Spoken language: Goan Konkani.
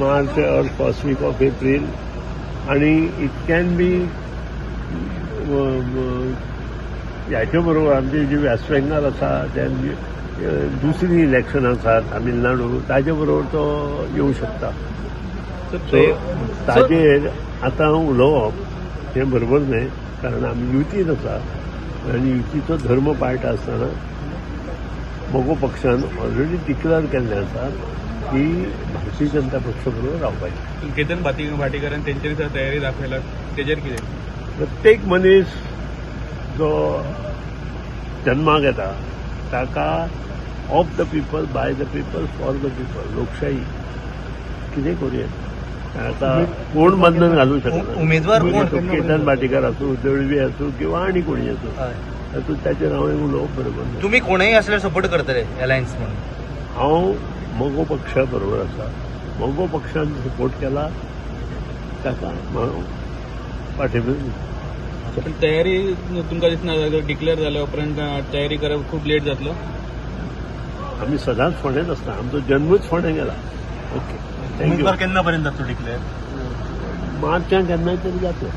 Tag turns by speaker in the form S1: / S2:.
S1: March or first week of April आणि it can be ह्याचे बरोबर आमचे जे वेस्ट बेंगाल आसा, then दुसरी इलेक्शन आसा तामिळनाडू, ताजे बरोबर तो येवं शकता. सो ताजेर आतां उलोवप हें बरोबर न्हय, कारण आमी युतीन आसा आनी युतीचो धर्म पाळटा आसतना मगो पक्षान ऑलरेडी डिक्लेअर केल्लें आसा की भारतीय जनता पक्ष बरोबर रावपाचें.
S2: केतन भाटीकरान तेंच्यांनी सुद्दां तयारी दाखयला, तेजेर कितें?
S1: प्रत्येक मनीस जो जन्माक येता ताका of the people, by the people, for the people, लोकशाही कितें करूं येता. आता कोण बंधन घालूं शकना.
S3: उमेदवार कोण?
S1: तो केतन भाटीकर आसूं, दळवी आसूं किंवा आनी कोणी आसूं, तातूंत ताचेर हांवें उलोवप बरोबर न्हय.
S3: तुम्ही कोणूय असल्यार सपोर्ट करतले अलायन्स म्हणून?
S1: हांव मगो पक्षा बरोबर आसा. मगो पक्षान सपोर्ट केला ताका हांव पाठिंबो.
S2: पण तयारी तुमकां दिसना डिक्लेअर जाल्या उपरांत तयारी करप खूब लेट जातलो?
S1: आमी सदांच फोंड्यात आसता. आमचो जन्मूच फोंड्या गेला. Okay, thank you.
S3: केन्ना पर्यंत जातलो डिक्लेअर?
S1: मार्चान केन्नाय तरी जातलो.